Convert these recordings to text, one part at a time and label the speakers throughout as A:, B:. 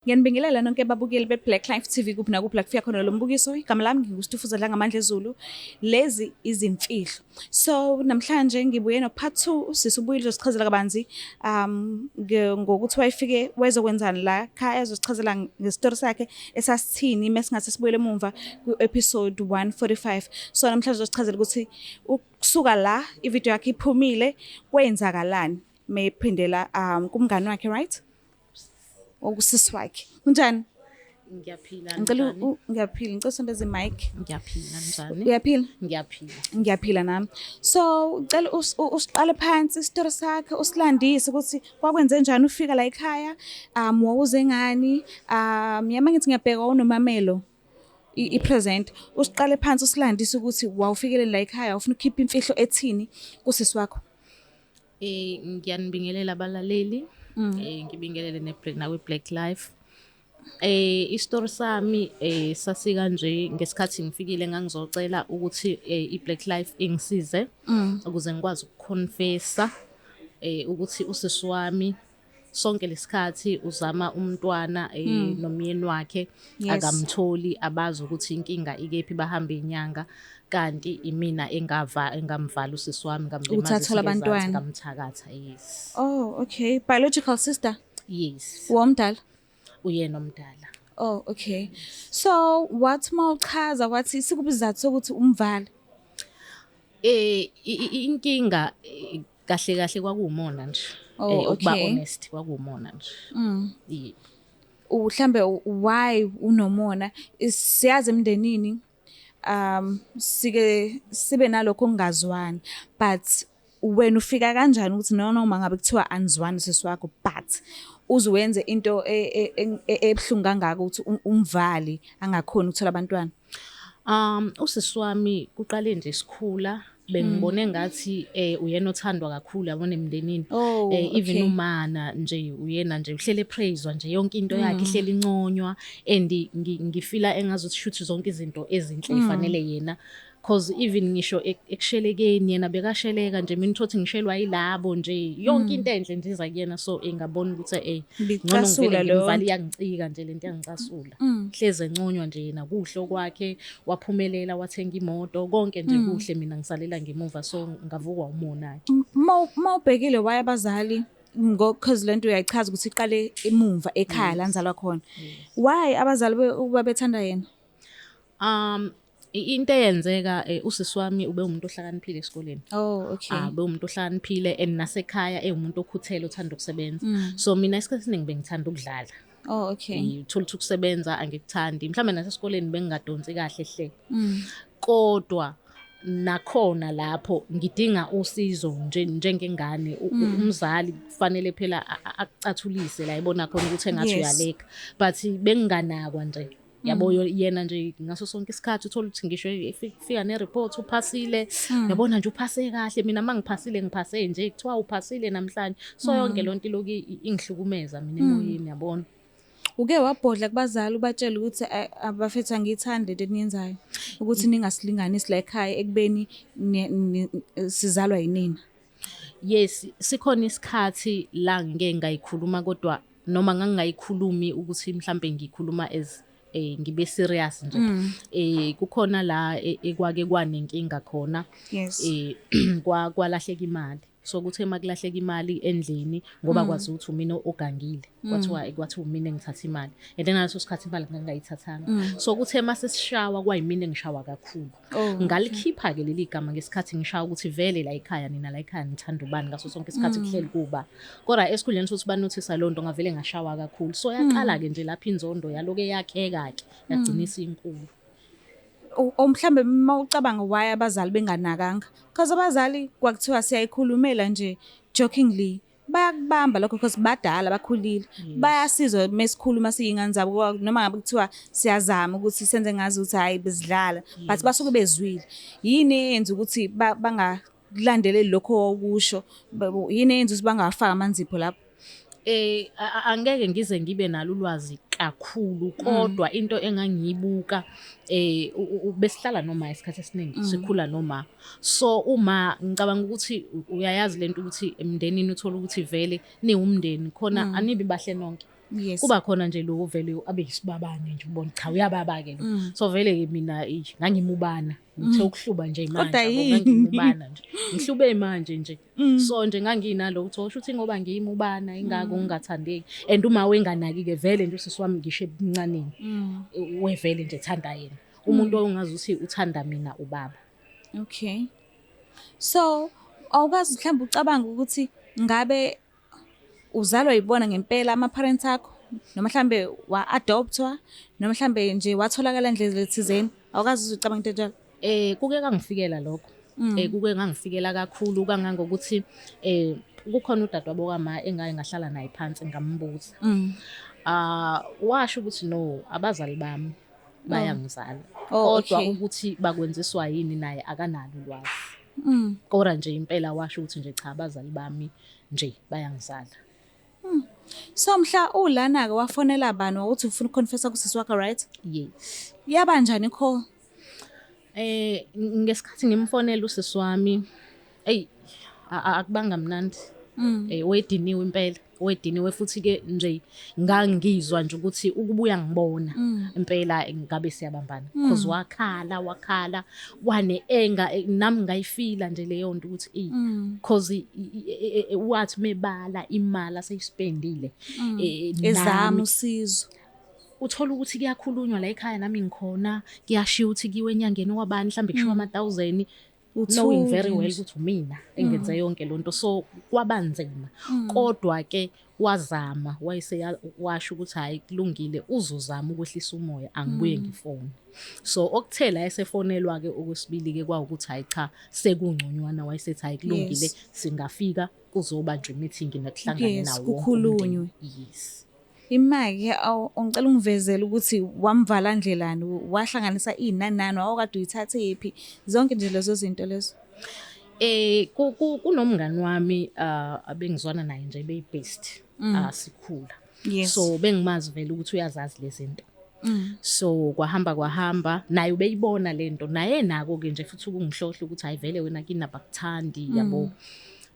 A: Ngiyanibingelela nonke babukeli be-Black Life TV kuphi nakuphi la kufika khona lo mbukiso. Igama lami nginguStufuza Dlangamandla Zulu. Lezi izimfihlo. So namhlanje ngibuye no part 2, usisi ubuyile uzosichazela kabanzi ngokuthi wayefike wayezokwenzani la khaya, ezosichazela ngestori sakhe esasithini mesingase sibuyele emumva ku-episode 145. So namhlanje uzosichazela ukuthi ukusuka la ivideo yakhe iphumile kwenzakalani meyiphindela kumngani wakhe, right? Okusisi wakhe. Kunjani?
B: Ngiyaphila.
A: Ngicela
B: Njani?
A: Ngiyaphila. Ngicela usondeze mic.
B: Ngiyaphila, njani?
A: Uyaphila?
B: Ngiyaphila.
A: Ngiyaphila nami. So ngicela usiqale phansi isitori sakhe, usilandise ukuthi kwakwenze njani ufika la ekhaya, wawuze ngani, yama ngithi ngiyabheka unomamelo i-present. Usiqale phansi usilandise ukuthi wawufikele la ekhaya ufuna ukukhipha imfihlo ethini kusisi wakho.
B: Ngiyanibingelela abalaleli. Ngibingelele ne nakwi Black Life. Isitori sami sasika nje ngesikhathi ngifikile ngangizocela ukuthi iBlack Life ingisize ukuze ngikwazi ukuconfessa ukuthi usisi wami sonke lesikhathi uzama umntwana nomyeni wakhe akamtholi, abazi ukuthi inkinga ikephi, bahamba inyanga, kanti imina engava engamvala usisi wami, ngamlimaza
A: Ukuthi athole
B: isingezansi,
A: abantwana.
B: Ngamthakatha, yes.
A: Oh, okay. Biological sister?
B: Yes.
A: Womdala?
B: Uyena omdala.
A: Oh, okay. So what mawuchaza wathi sikubizathu sokuthi umvale?
B: Inkinga kahle kahle kwakuwumona nje.
A: Oh,
B: Ukuba
A: okay.
B: honest, kwakuwumona nje. Yeah.
A: Mhlambe why unomona? Siyazi emndenini sike sibe nalokho okungazwani, but wena ufika kanjani ukuthi noma ngabe kuthiwa anizwani sisi wakho, but uze wenze into ebuhlungu kangaka ukuthi umvali angakhoni ukuthola abantwana?
B: Usisi wami kuqale nje sikhula bengibone ngathi uyena othandwa kakhulu, yabona, emndenini.
A: Oh,
B: Even
A: okay.
B: umana nje uyena nje uhlele praise nje, yonke into yakhe ihleli inconywa, and ngifila engazuthi shuthi zonke izinto ezinhle ifanele yena, cause even ngisho ekushelekeni yena bekasheleka nje, mina uthothi ngishelwa yilabo nje, yonke into enhle nje iza kuyena, so ngabona ukuthi ngcono
A: Bicasula
B: ngivele
A: leyo
B: ngimvale.
A: Nto.
B: Iyangicika nje lento, iyangicasula, hleze enconywa nje yena, kuhle okwakhe, waphumelela, wathenga imoto, konke nje kuhle, mina ngisalela ngemuva, so ngavukwa umona ke.
A: Mawubhekile why abazali, cause lento uyayichaza ukuthi iqale emumva ekhaya la nizalwa khona. Why abazali ukuba bethanda yena?
B: Into eyenzeka, usisi wami ube umuntu ohlakaniphile esikoleni.
A: Oh, okay.
B: Ah, be umuntu ohlakaniphile and nasekhaya ewumuntu okhuthele, othanda ukusebenza. So mina isikhathi esiningi bengithanda ukudlala.
A: Oh, okay.
B: Uthola ukuthi ukusebenza angikuthandi. Mhlawumbe nasesikoleni bengingadonsi kahle hle. Kodwa nakhona lapho ngidinga usizo nje njengengane, umzali kufanele phela akucathulise la ebona khona ukuthi engathi uyaleka, but benginganakwa nje, yabo. Yena nje ngaso sonke isikhathi uthola ukuthi ngisho efika ne-report, uphasile, yabona nje, uphase kahle, mina uma ngiphasile ngiphase nje, kuthiwa uphasile namhlanje. So yonke lonto ilokhu ingihlukumeza mina emoyeni, yabona.
A: Uke wabhodla kubazali ubatshela ukuthi, "Abafethu, angiyithandi lento eniyenzayo ukuthi ningasilinganisi la ekhaya ekubeni sizalwa yinina"?
B: Yes, sikhona isikhathi la ngike ngayikhuluma, kodwa noma ngangingayikhulumi ukuthi mhlambe ngikhuluma as ngibe serious nje. Kukhona la ekwake kwanenkinga khona. Kwalahleka imali. So kuthe makulahleka imali endlini, ngoba kwazi ukuthi umina ogangile, kwathiwa umina engithatha imali, and then ngaleso sikhathi imali ngangayithathanga. So kuthe mase sishawa, kwayimina engishawa kakhulu. Ngalikhipha ke leli gama ngesikhathi ngishawa ukuthi vele la ekhaya nina, la ekhaya nithanda ubani, ngaso sonke isikhathi kuhleli kuba, kodwa esikhundleni sokuthi banothisa loo nto, ngavele ngashawa kakhulu. So yaqala ke nje lapho inzondo, yaloke yakheka ke, yagcina isinkulu.
A: Mhlambe mawucabanga, why abazali benganakanga? Because abazali kwakuthiwa siyayikhulumela nje jokingly, bayakubamba lokho because badala, bakhulile, bayasizwa mesikhuluma siyingane zabo, noma ngabe kuthiwa siyazama ukuthi senze ngazi ukuthi hayi, bezidlala, but basuke bezwile. Yini eyenza ukuthi bangakulandeleli lokho okusho? Yini eyenza ukuthi bangawafaki amanzipho lapho?
B: Angeke ngize ngibe nalo ulwazi kakhulu, kodwa into engangiyibuka, besihlala noma isikhathi esiningi sikhula noma, so uma ngicabanga ukuthi uyayazi lento ukuthi emndenini uthola ukuthi vele niwumndeni khona anibi bahle nonke.
A: Yes.
B: Kuba khona nje lo vele abe yisibabane nje ubona cha uyababa ke lo. So vele ke mina eyi ngangimubana. Ngithe ukuhluba nje manje
A: Kodwa
B: yabo,
A: yini?
B: ngangimubana nje. Ngihlube manje nje. So nje nganginalo ukuthi osho ukuthi ngoba ngiyimubana ingako ngingathandeki. And uma wenganaki ke vele nje usisi wami ngisho ebuncaneni. Wevele nje thanda yena. Umuntu ongazi ukuthi uthanda mina ubaba.
A: Okay. So awukazi mhlawumbe ucabanga ukuthi ngabe uzalwa yibona ngempela ama parents akho noma mhlambe wa-adoptwa noma mhlambe nje watholakala ndlela thizeni, awukazi ucabanga into enjalo?
B: Kuke kangifikela lokho. Kuke ngangifikela kakhulu kangangokuthi kukhona udadewabo kama engaye ngahlala naye phansi ngambuza. Washo ukuthi no, abazali bami bayangizala.
A: Oh,
B: Kodwa
A: okay.
B: ukuthi bakwenziswa yini naye akanalo ulwazi. Kodwa nje impela washo ukuthi nje cha, abazali bami nje bayangizala.
A: So mhla ulana ke wafonela bani ukuthi ufuna ukuconfessa kusisi wakho, right?
B: Yes.
A: Yaba njani call?
B: Ngesikhathi ngimfonela usisi wami, ey akubanga mnandi. Wediniwe impela, wediniwe futhi ke nje ngangizwa nje ukuthi ukubuya ngibona impela ngabe siyabambana, because wakhala wakhala wane enga, nami ngayifila nje leyo nto ukuthi because wathi mebala imali aseyispendile
A: Ezama
B: nami
A: usizo.
B: Uthola ukuthi kuyakhulunywa la ekhaya nami ngikhona, kuyashiya ukuthi kuyiwe enyangeni wabani, mhlambe kushiwa ama-thousand, knowing very well
A: Uthule.
B: Ukuthi umina engenze yonke lonto, so kwabanzima. Kodwa ke wazama, wayeseya washo ukuthi hayi kulungile, uzozama ukwehlisa umoya angibuye ngifone. So okuthela esefonelwa ke okwesibili ke kwawukuthi hayi cha, sekungconywana, wayesethi hayi kulungile, singafika kuzoba nje meeting nekuhlangane nawo wonke
A: kukhulunywe.
B: umndeni. Yes.
A: Imake ngicela ungivezele ukuthi wamvala ndlelani, wahlanganisa inani nani, wawukade uyithathe iphi, zonke nje lezo zinto lezo.
B: Kunomngani wami abengizwana naye nje beyi best sikhula. So bengimazi vele ukuthi uyazazi lezi zinto. So kwahamba kwahamba naye ubeyibona lento, naye nako ke nje futhi ukungihlohla ukuthi hayi vele wena kini abakuthandi yabo.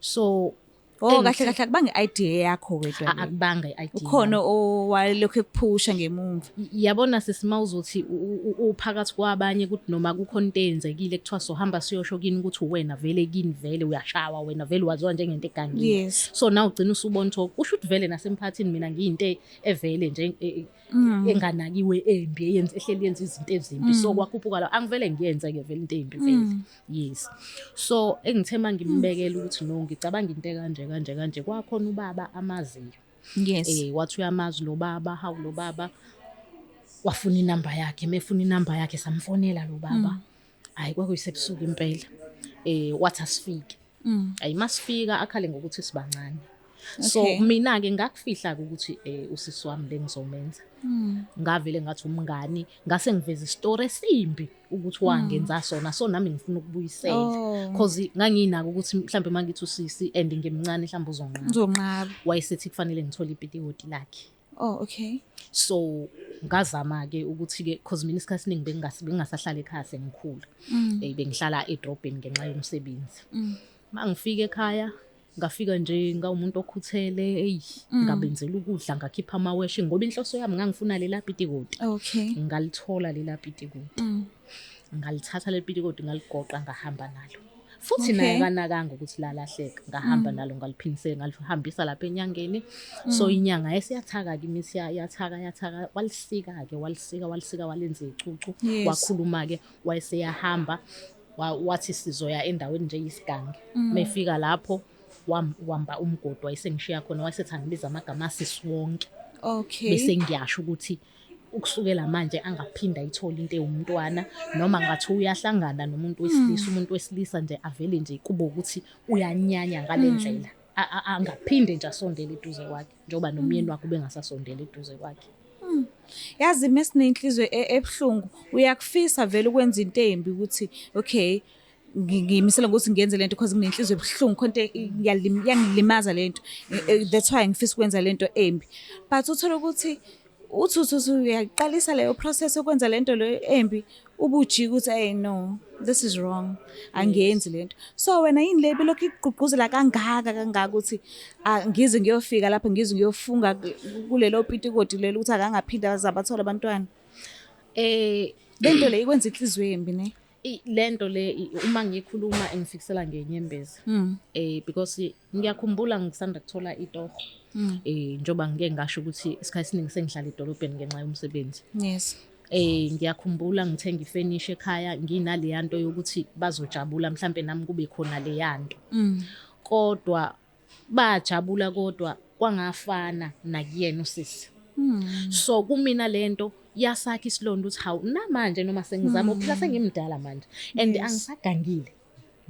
B: So
A: Oh, kahle kahle akubange idea yakho wedwa le.
B: Akubanga i-idea.
A: Ukhona owalokhu ekuphusha ngemumva.
B: Yabona sisi, mawuzothi uphakathi kwabanye ukuthi noma kukhona into eyenzekile kuthiwa sohamba siyosho kini ukuthi uwena vele kini vele uyashawa, wena vele waziwa njengento egangile. So now ugcina usubona ukuthi kusho ukuthi vele nasemphakathini mina ngiyinto evele nje enganakiwe, embi, eyenza ehleli yenza izinto ezimbi. So kwakhuphuka la angivele ngiyenze ke vele into embi vele. Yes, so engithe mangimbekela ukuthi no, ngicabanga into ekanje kanje kanje, kwakhona ubaba amaziyo. Wathi uyamazi lo baba, hawu lo baba wafuna inamba yakhe, mefuna inamba yakhe samfonela lo baba. Hayi kwakuyisebusuku impela. Wathi asifike. Ayi masifika akhale ngokuthi sibancane. So mina ke ngakufihla ukuthi usisi wami lengizomenza. Ngavele ngathi umngani, ngase ngiveza isitori esimbi ukuthi wangenza sona, so nami ngifuna ukubuyisela. Because nganginako ukuthi mhlambe mangithi usisi and ngimncane mhlambe uzonqaba.
A: Uzonqaba.
B: Wayesethi kufanele ngithole ipitikoti lakhe.
A: Oh, okay.
B: So ngazama ke ukuthi ke cause mina isikhathi esiningi bengingasahlala ekhaya sengikhula. Bengihlala edrobheni ngenxa yomsebenzi. Mangifika ekhaya ngafika nje ngawumuntu okhuthele, hey ngabenzela ukudla, ngakhipha amaweshi ngoba inhloso yami ngangifuna lela pitikoti. Ngalithola lela pitikoti. Ngalithatha leli pitikoti ngaligoqa ngahamba nalo. Futhi naye akanakanga ukuthi lalahleka, ngahamba nalo ngaliphinisela ngalihambisa lapha enyangeni. So inyanga yesiyathaka ke imithi yathaka yathaka, walisika ke walisika walisika walenza icucu. Wakhuluma ke wayeseyahamba, wathi sizoya endaweni nje yisigange. Mefika lapho wamba umgodi wayesengishiya khona, wayesethi angibiza amagama asisi wonke. Bese ngiyasho ukuthi ukusukela manje angaphinda ayithole into ewumntwana, noma ngathi uyahlangana nomuntu wesilisa, umuntu wesilisa nje avele nje kube ukuthi uyanyanya ngale ndlela. Angaphinde nje asondele eduze kwakhe njengoba nomyeni wakhe ubengasasondele eduze kwakhe.
A: Yazi mesinenhliziyo ebuhlungu uyakufisa vele ukwenza into embi ukuthi okay ngiyimisela ukuthi ngiyenze lento because nginenhliziyo ebuhlungu, khona into iyangilimaza lento. That's why ngifisa ukwenza lento embi, but uthola ukuthi Uthi uthi uyaqalisa leyo process yokwenza lento leyo embi, ubujika ukuthi, "Hey, no, this is wrong, angiyenzi lento." So wena yini le belokhu ikugqugquzela kangaka kangaka ukuthi, ah, ngize ngiyofika lapha, ngize ngiyofunga kulelo pitikoti lelo ukuthi akangaphinda aze abathole abantwana? Lento le ikwenza inhliziyo embi, ne?
B: Lento le uma ngikhuluma engifikisela ngenyembezi, because ngiyakhumbula ngisanda kuthola itoho, njoba ngike ngasho ukuthi isikhathi esiningi sengihlala edolobheni ngenxa yomsebenzi. Ngiyakhumbula ngithenga ifurniture ekhaya, nginaleya nto yokuthi bazojabula, mhlambe nami kube khona leya nto. Kodwa bajabula, kodwa kwangafana nakuyena usisi. So kumina lento yasakha isilonda ukuthi hawu, namanje noma sengizama ukuphila, sengimdala manje and angisagangile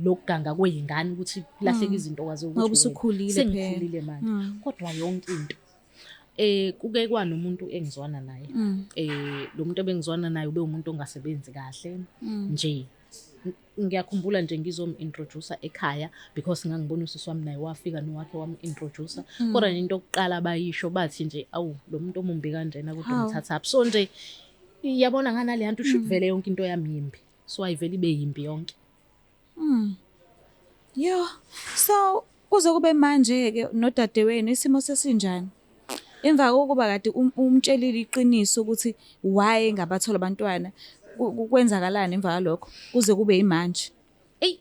B: lokuganga kweyingane ukuthi kulahleka izinto kwaze ukuthi
A: Ngoba
B: wena.
A: usukhulile phela.
B: Sengikhulile manje, kodwa yonke into, kuke kwanomuntu engizwana naye. Lo muntu ebengizwana naye ube umuntu ongasebenzi kahle nje. Ngiyakhumbula nje ngizom-introduce ekhaya because ngangibona usisi wami naye wafika nowakhe wam-introduce, kodwa nje into yokuqala abayisho bathi nje, "Awu, lo muntu omumbi kanjena kodwa
A: Hawu.
B: umthathaphi?" So nje yabona nganaleya nto, usho vele yonke into yami yimbi, so ayivele ibe yimbi yonke.
A: Yo, so kuze kube manje ke nodadewenu isimo sesinjani? Emva kokuba kade umtshelile iqiniso ukuthi why engabathola abantwana, kwenzakalani emva kwalokho kuze kube yimanje?
B: Eyi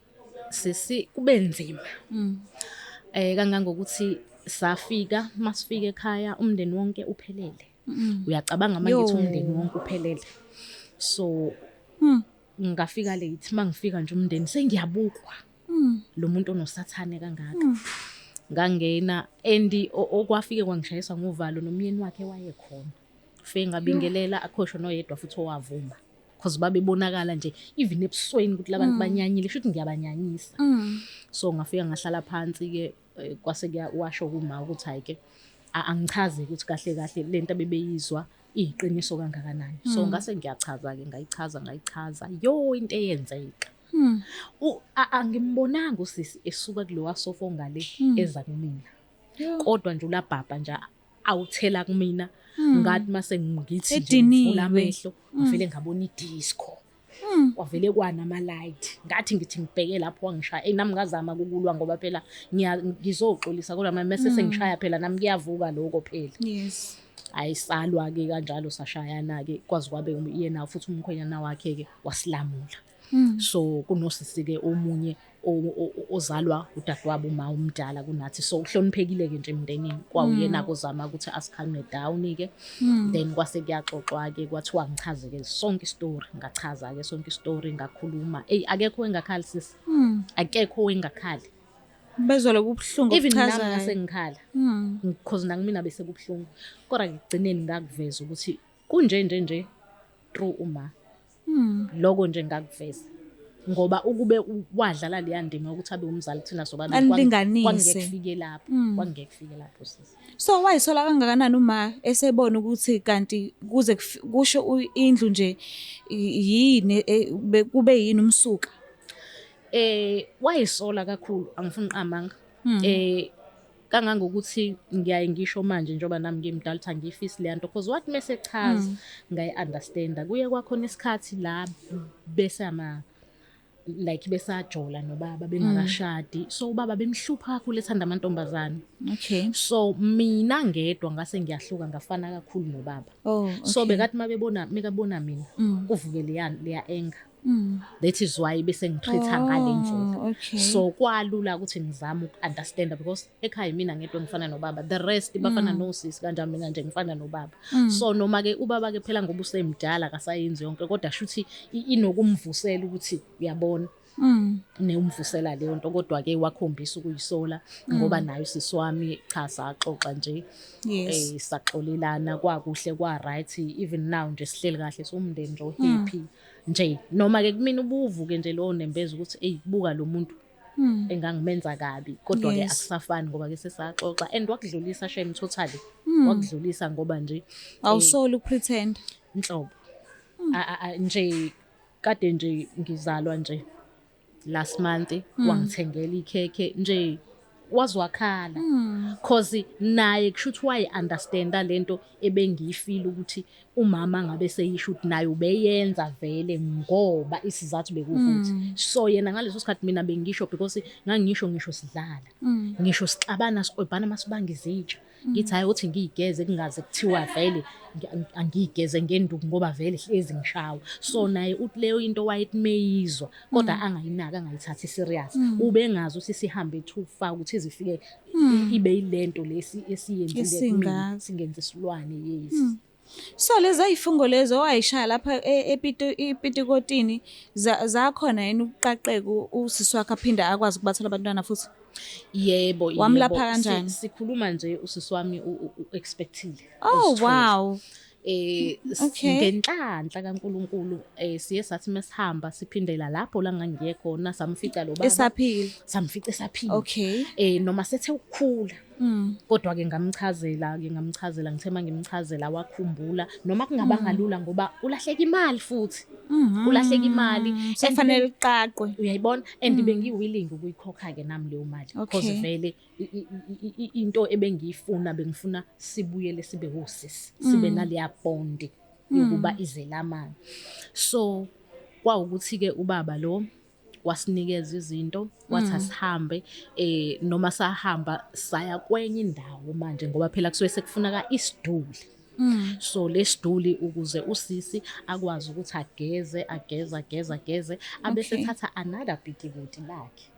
B: sisi, kube nzima kangangokuthi safika, masifika ekhaya umndeni wonke uphelele. Uyacabanga manje
A: Yo.
B: ngithi umndeni wonke uphelele, so ngafika late. Mangifika nje umndeni sengiyabukwa lo muntu onosathane kangaka. Ngangena and okwafike kwangishayisa ngovalo, nomyeni wakhe wayekhona. Fike ngabingelela, akhosho noyedwa futhi owavuma because babebonakala nje even ebusweni ukuthi labantu banyanyile, shuthi ngiyabanyanyisa. So ngafika ngahlala phansi ke, kwase kuya washo kuma ukuthi hayi ke, angichaze ukuthi kahle kahle lento abebeyizwa iyiqiniso kangakanani. So ngase ngiyachaza ke, ngayichaza ngayichaza yo into eyenzeka. Angimbonanga usisi esuka kulowa sofa ongale eza kumina, kodwa nje ulabhabha nje awuthela kumina. Ngathi mase ngithi nje ngivula
A: Ediniwe.
B: amehlo, ngivele ngabona idisco, kwavele kwanama-light. Ngathi ngithi ngibheke lapho, wangishaya. Eyi, nami ngazama ukulwa ngoba phela ngizoxolisa, kodwa manje mase sengishaya phela nami kuyavuka lokho phela. Ayisalwa-ke kanjalo, sashayana-ke kwaze kwabe yena futhi umkhwenyana wakhe-ke wasilamula. So kunosisi-ke omunye ozalwa udadewabo uma umdala kunathi, so uhloniphekile-ke nje emndenini, kwawuyena-ke ozama ukuthi asi-calm-e down-ke. Then kwase kuyaxoxwa-ke, kwathiwa ngichaze-ke sonke isitori. Ngachaza-ke sonke isitori, ngakhuluma. Eyi, akekho engakhali sisi, akekho owengakhali.
A: Bezwa lobu buhlungu
B: Even nami
A: obuchazayo.
B: ngase ngikhala because nakumina bese kubuhlungu, kodwa ekugcineni ngakuveza ukuthi kunje nje nje through uma loko nje ngakuveza ngoba ukube wadlala leya ndima yokuthi abe umzali kuthina sobabili,
A: Anilinganise.
B: kwangeke kufike lapho, kwangeke kufike lapho sisi.
A: So wayisola kangakanani uma esebona ukuthi kanti kuze kusho indlu nje yini, kube yini umsuka?
B: Wayisola kakhulu, angifuni uqamanga. Kangangokuthi ngiyaye ngisho manje njengoba nami ngimdala ukuthi angiyifisi leya nto, because wathi mese chaza ngayi-understanda. Kuye kwakhona isikhathi la bese ama like besajola nobaba bengakashadi, so ubaba bemhlupha kakhulu ethanda amantombazane. So mina ngedwa ngase ngiyahluka, ngafana kakhulu nobaba. So bekathi mabebona, mekabona mina, kuvuke leya anger. That is why bese ngitreat-a ngale ndlela. So kwalula ukuthi ngizame uku-understanda because ekhaya mina ngedwa ngifana nobaba, the rest bafana nosisi kanjani, mina nje ngifana nobaba. So noma-ke ubaba-ke phela ngoba usemdala akasayenzi yonke, kodwa shuthi inokumvusela ukuthi uyabona, neyumvusela leyo nto. Kodwa-ke wakhombisa ukuyisola ngoba naye usisi wami, cha, saxoxa nje. Saxolelana kwakuhle, kwa-right. Even now nje sihleli kahle, siwumndeni nje o-happy nje. Noma-ke kumina ubuvuke nje lowo nembeza ukuthi eyi, buka lo muntu engangimenza kabi, kodwa-ke akusafani ngoba-ke sesaxoxa and wakudlulisa shame, totally wakudlulisa ngoba nje
A: Awusoli ukupretend?
B: Nhlobo. Nje kade nje ngizalwa nje last month, wangithengela ikhekhe nje. Wazwakhala cause naye kushuthi waye understanda lento ebengiyifeel ukuthi umama ngabe seyisho ukuthi naye ubeyenza vele ngoba isizathu bekuwukuthi, so yena ngaleso sikhathi mina bengisho because ngangisho ngisho sidlala, ngisho sixabana, siqwebhana, masibanga izitsha, ngithi hayi, uthi ngiyigeze kungaze kuthiwa vele angiyigeze ngenduku ngoba vele hlezi ngishawa. So naye uthi leyo into wayethi meyizwa kodwa angayinaki, angayithathi serious, ubengazi ukuthi sihambe too far ukuthi izifike ibe yilento lesi esiyenzile kumina,
A: Esingaka.
B: Singenze isilwane, yes.
A: So lezi ayifungo lezo owayishaya lapha epitikotini zakhona yini ukuqaqeka usisi wakhe aphinde akwazi ukubathola abantwana futhi?
B: Yebo.
A: Wamlapha
B: Yebo.
A: kanjani?
B: Sikhuluma nje usisi wami u-expectile.
A: Oh.
B: Uzithwele.
A: Wow.
B: Ngenhlanhla kaNkuluNkulu siye sathi mesihamba siphindela lapho la ngangiye khona, samfica lo baba.
A: Esaphila?
B: Samfica esaphila. Noma sethe ukukhula, kodwa ke ngamchazela ke, ngamchazela, ngithe mangimchazela wakhumbula, noma kungabanga lula ngoba ulahleka imali futhi, ulahleka imali. And
A: Sekufanele iqaqwe.
B: Uyayibona, and bengiwilling ukuyikhokha ke nami leyo mali because vele into ebengiyifuna, bengifuna sibuyele sibe osisi, sibe naleya bond yokuba izelamani. So kwawukuthi ke ubaba lo wasinikeza izinto, wathi asihambe, noma sahamba saya kwenye indawo manje ngoba phela kusuke sekufuneka isiduli. So lesiduli ukuze usisi akwazi ukuthi ageze, ageze, ageze, ageze, abese ethatha another pitikoti lakhe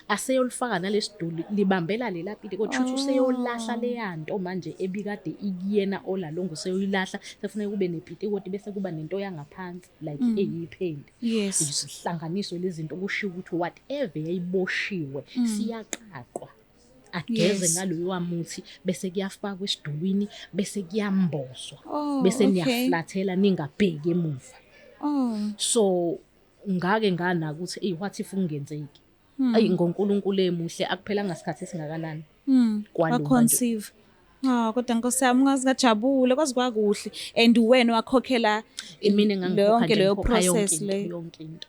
B: aseyolifaka nalesiduli libambela lela pitikoti, shuthi useyolahla leya nto manje ebikade ikuyena olalongo, useyoyilahla, sekufuneka kube nepitikoti bese kuba nento yangaphansi like eyiphenti. Zihlanganiswe lezi zinto, kushiwo ukuthi whatever yayiboshiwe siyaqaqwa, ageze ngaloyo muthi, bese kuyafakwa esidulwini, bese kuyambozwa, bese niyaflathela ningabheki emuva. So ngake ngana ukuthi ey, what if kungenzeki? Ayi, ngoNkulunkulu emuhle, akuphelanga sikhathi esingakanani kwalunga nje.
A: Wa-conceive. Ah, kodwa nkosi yami, ngaze ngajabula, kwaze kwakuhle and wena wakhokhela
B: Imina engangikhokha
A: yonke
B: nje,
A: leyo
B: ngikhokha yonke
A: process
B: into,
A: leyo.
B: Yonke into.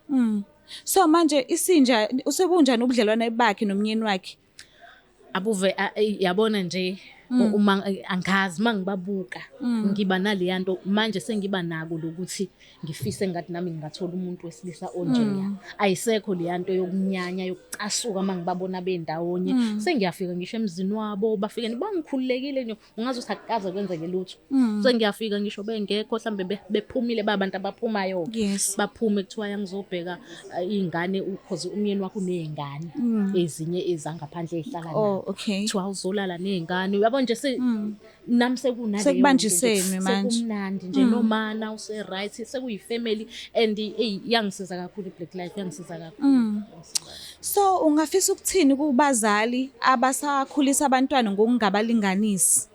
A: So manje isinja usebunjani ubudlelwane bakhe nomnyeni wakhe?
B: Abuve yabona nje, uma angazi mangibabuka ngiba naleya nto manje, sengiba nako lokuthi ngifise ngathi nami ngingathola umuntu wesilisa onjeya. Ayisekho leya nto yokunyanya, yokucasuka mangibabona bendawonye. Sengiyafika ngisho emzini wabo, bafike bangikhululekile nje, ungazi ukuthi akukaze kwenzeke lutho. Sengiyafika ngisho bengekho, mhlambe bephumile, babantu abaphumayo, baphume, kuthiwa yangizobheka iy'ngane cause umyeni wakho uney'ngane ezinye ezangaphandle ey'hlala
A: Oh,
B: nabo. Kuthiwa uzolala ney'ngane, uyabo nje, nami sekunaleyo nto nje,
A: Sekubanjisenwe manje.
B: Sekumnandi nje, nomana use-right, sekuyi-family and eyi, yangisiza kakhulu i-Black Life, yangisiza kakhulu. Yangisiza.
A: So ungafisa ukuthini kubazali abasakhulisa abantwana ngokungabalinganisi?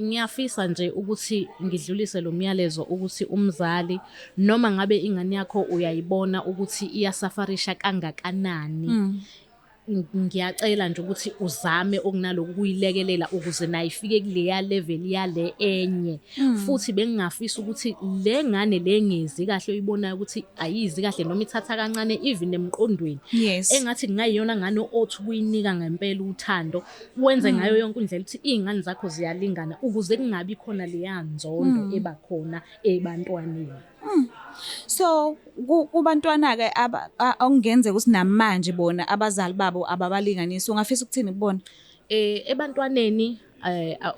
B: Ngiyafisa nje ukuthi ngidlulise lo myalezo ukuthi umzali, noma ngabe ingane yakho uyayibona ukuthi iyasufferisha kangakanani, ngiyacela nje ukuthi uzame okunaloku ukuyilekelela ukuze nayo ifike kuleya level yale enye. Futhi bengingafisa ukuthi le ngane le ngezi kahle, oyibonayo ukuthi ayizi kahle noma ithatha kancane even emqondweni, engathi kungayiyona ngane othi ukuyinika ngempela uthando, wenze ngayo yonke indlela ukuthi iy'ngane zakho ziyalingana ukuze kungabi khona leya nzondo ebakhona ebantwaneni.
A: So kubantwana ke okungenzeka ukuthi namanje bona abazali babo ababalinganisi, ungafisa ukuthini kubona?
B: Ebantwaneni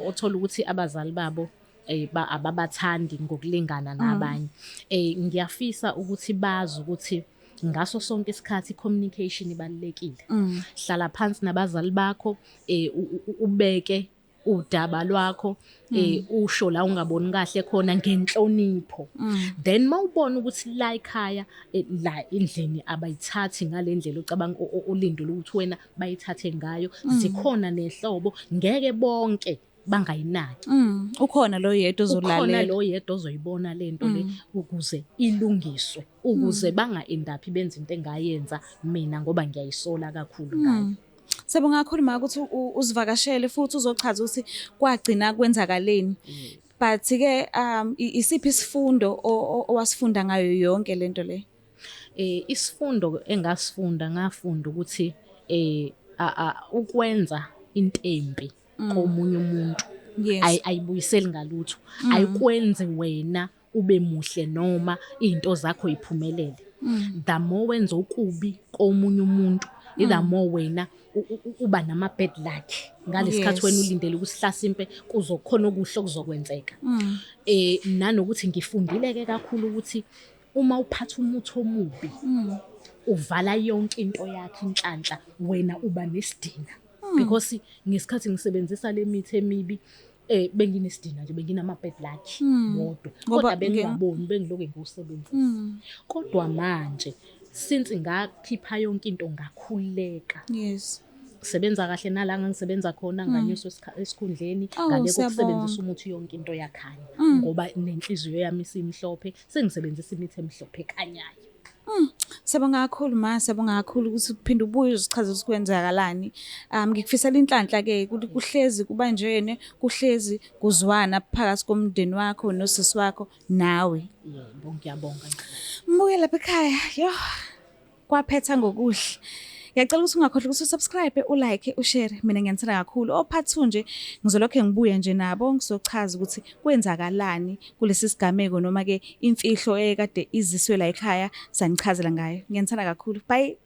B: othola ukuthi abazali babo ababathandi ngokulingana nabanye, ngiyafisa ukuthi bazi ukuthi ngaso sonke isikhathi communication ibalulekile. Hlala phansi nabazali bakho, ubeke udaba lwakho, usho la ungaboni kahle khona ngenhlonipho. Then mawubona ukuthi la ekhaya, la endlini abayithathi ngalendlela ocabanga olindele ukuthi wena bayithathe ngayo, zikhona nehlobo, ngeke bonke bangayinaki.
A: Ukhona lo yedwa
B: Ukhona
A: ozolalela.
B: lo yedwa ozoyibona lento le ukuze ilungiswe, ukuze banga end up benza into engayenza mina ngoba ngiyayisola kakhulu ngayo.
A: Siyabonga kakhulu ma ukuthi uzivakashele futhi uzochaza ukuthi kwagcina kwenzakaleni. But ke isiphi isifundo owasifunda ngayo yonke lento le?
B: Isifundo engasifunda, ngafunda ukuthi Ukwenza intembi komunye umuntu ayibuyiseli ngalutho, ayikwenzi wena ube muhle noma izinto zakho iphumelele. The more wenza okubi komunye umuntu, the more wena uba nama bad luck ngalesikhathi wena ulindele ukuthi hlasimpe kuzokhona okuhle okuzokwenzeka. Nanokuthi ngifundile ke kakhulu ukuthi uma uphatha umuthi omubi uvala yonke into yakhe inhlanhla, wena uba nesidina. Because ngesikhathi ngisebenzisa le mithi emibi benginesidina nje, benginama bad luck wodwa, kodwa bengingaboni, bengiloke ngiwusebenzisa. Kodwa manje since ngakhipha yonke into ngakhululeka. Sebenza kahle nala ngangisebenza khona, nganyuswa esikhundleni, ngale kokusebenzisa umuthi yonke into yakhanya, ngoba nenhliziyo yami isimhlophe, sengisebenzisa imithi emhlophe ekhanyayo.
A: Siyabonga kakhulu ma, siyabonga kakhulu ukuthi uphinde ubuye uzichaze ukuthi kwenzakalani. Ngikufisela inhlanhla ke kuhlezi kubanjene, kuhlezi kuzwana phakathi komndeni wakho nosisi wakho nawe.
B: Yebo, ngiyabonga.
A: Mbuke lapha ekhaya, yo. Kwaphetha ngokuhle. Ngiyacela ukuthi ungakhohlwa ukuthi usubscribe, ulike, ushare. Mina ngiyanithanda kakhulu. O part 2 nje ngizolokhe ngibuya nje nabo ngizochaza ukuthi kwenzakalani kulesi sigameko noma ke imfihlo ekade iziswe la ekhaya, sanichazela ngayo. Ngiyanithanda kakhulu. Bye.